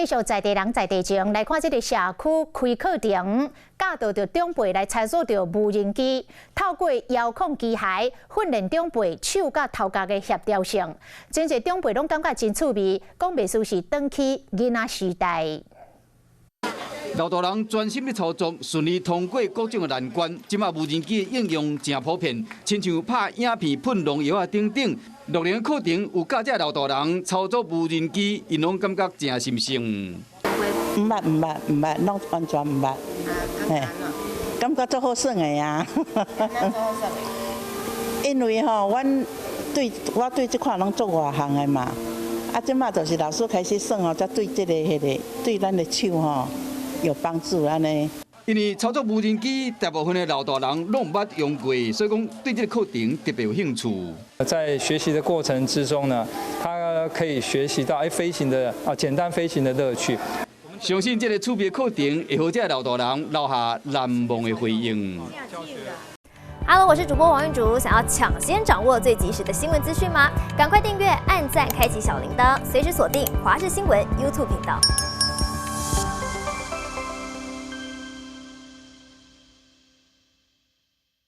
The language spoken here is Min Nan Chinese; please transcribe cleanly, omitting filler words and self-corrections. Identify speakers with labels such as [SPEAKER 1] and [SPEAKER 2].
[SPEAKER 1] 繼續在地人在地情來看，這个社區開課程，教導著長輩來操作著無人機，透過遙控機械訓練長輩手佮頭殼的協調性。真濟長輩攏感覺真趣味，講袂輸是轉去囡仔時代。
[SPEAKER 2] 老大人專心咧操作，順利通過各種的難關。這馬無人機應用誠普遍，親像拍影片、噴農藥啊等等。樂齡課程有教這老大人操作無人機，𪜶攏感覺誠新鮮。
[SPEAKER 3] 毋捌毋捌毋捌，攏完全毋捌。嘿，感覺足好耍的啊！因為吼，阮對我對這款攏足外行的嘛。啊，這馬就是老師開始算哦，才對這个彼个對咱的手吼有幫助按呢。
[SPEAKER 2] 因為操作無人機，大部分的老大人攏毋捌用過，所以講對這个課程特別有興趣。
[SPEAKER 4] 在學習的過程之中呢，他可以學習到飛行的啊簡單飛行的樂趣。
[SPEAKER 2] 相信這个趣味課程會予這个老大人留下難忘的回憶。
[SPEAKER 5] Hello，我是主播王玉竹，想要搶先掌握最及時的新聞資訊嗎？趕快訂閱、按讚、開啟小鈴鐺，隨時鎖定華視新聞 YouTube 頻道。